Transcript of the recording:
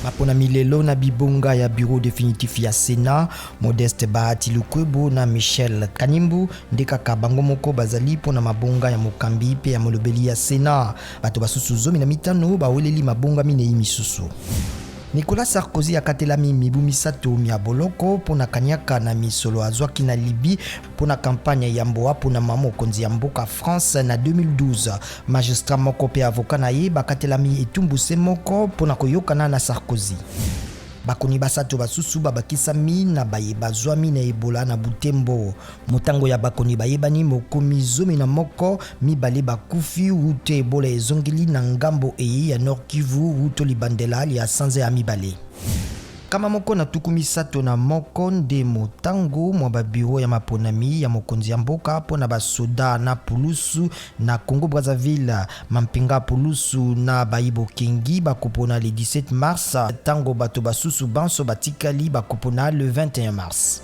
Maponami lelo na bibonga ya bureau definitif ya Senat, Modeste Bahati Lukwebo na Michel Kanimbu nde kaka bango moko bazali mpo na mabonga ya mokambi mpe ya molobeli ya Senat. Bato basusu 15 baweleli mabonga minei misusu. Nicolas Sarkozy akatelami mibu misato mya boloko mpo na kaniaka na misolo azwaki na Libye mpo na campagne yambo aponama mokonzi ya mboka France na 2012. Magistrat moko mpe avocat na ye bakatelami etumbu se moko mpo na koyokana na Sarkozy. Bakoni basato basusu babakisami na baye bazwami na Ebola na Butembo. Motango ya bakoni bayebani mokomi 11, mibale bakufi wuto Ebola ezongeli na ngambo eye ya Nord-Kivu wuto libandela lya sanza ya mibale. 131 nde motango mwa ba bureau ya maponami ya mokonzi ya mboka mpo na basoda na pulusu na Congo-Brazzaville. Mampinga pulusu na bayi bokengi bakopona le 17 mars, tango bato basusu banso batikali bakopona le 21 mars.